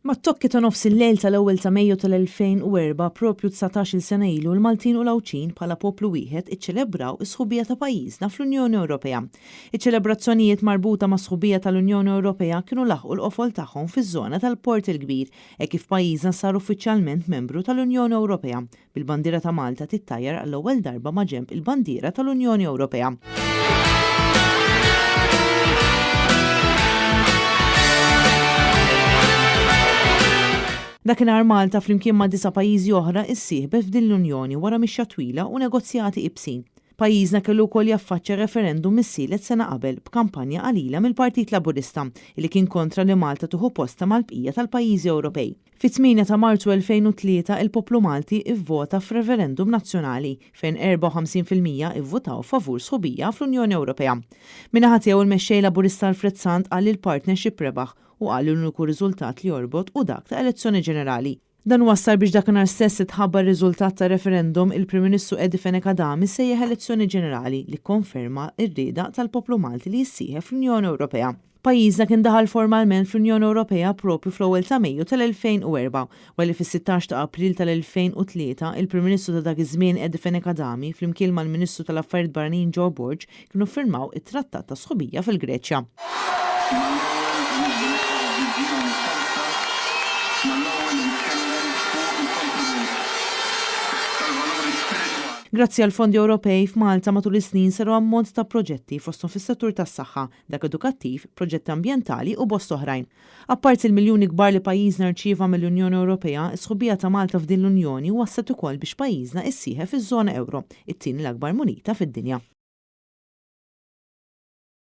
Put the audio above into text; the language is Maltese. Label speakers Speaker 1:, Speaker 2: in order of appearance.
Speaker 1: Mat-tokki ta' nofs il-lejl tal-ewwel ta' Mejju tal-2004, proprju 19-il sena ilu, l-Maltin u l-Għawdxin bħala poplu wieħed iċċelebraw is-sħubija ta' pajjiżna fl-Unjoni Ewropea. Iċ-ċelebrazzjonijiet marbuta mas-sħubija tal-Unjoni Ewropea kienu laħqu l-qofol tagħhom fiż-żona tal-Port il-Kbir hekk kif pajjiżna sar uffiċjalment membru tal-Unjoni Ewropea bil-bandiera ta' Malta tittajjar għall-ewwel darba maġenb il-bandiera tal-Unjoni Ewropea. Dakinhar Malta flimkien ma' disa' pajjiżi oħra issieħbet f'din l-Unjoni wara mixja twila u negozjati ibsin. Pajjiżna kellu wkoll jaffaċċja referendum missielet sena qabel b'kampanja qalila mill-Partit Laburista li kien kontra li Malta tieħu postha mal-bqija tal-pajjiżi Ewropej. Fit-8 ta' Marzu 2003 il-poplu Malti ivvota f'referendum nazzjonali fejn 54% ivvutaw favur sħubija fl-Unjoni Ewropea. Min-naħa tiegħu il-Mexxej Laburista Alfred Sant qal li l-partnership rebaħ u qal li l-uniku riżultat li jorbot hu dak ta' elezzjoni ġenerali. Dan wassal biex dakinhar stess li tħabbar ir-riżultat tar-referendum, il-Prim Ministru Eddie Fenech Adami sejjaħ elezzjoni ġenerali li kkonferma r-rieda tal-poplu Malti li jissieħeb fl-Unjoni Ewropea. Pajjiżna kien daħal formalment fl-Unjoni Ewropea proprju fl-ewwel ta' Mejju tal-2004, wara li fis-16 ta' April tal-2003 il-Prim Ministru ta' dak iż-żmien Eddie Fenech Adami flimkien mal-Ministru tal-Affarijiet Barranin Joe Borg kienu ffirmaw it-Trattat ta' Sħubija fil-Greċja.
Speaker 2: Mal-ewwel niżviluppa viżjoni falsa, mal-ewwel nitkellem fuq il-kontribut tal-valuri spiritwali.
Speaker 1: Grazzi għall-fondi Ewropej, f'Malta matul is-snin saru ammont ta' proġetti fosthom fis-settur tas-saħħa, dak edukattiv, proġetti ambjentali u bosta oħrajn. Apparti l-miljuni kbar li pajjiżna rċieva mill-Unjoni Ewropea, is-sħubija ta' Malta f'din l-Unjoni wasslet ukoll biex pajjiżna issieħeb fiż-żona ewro, it-tieni l-akbar munita fid-dinja.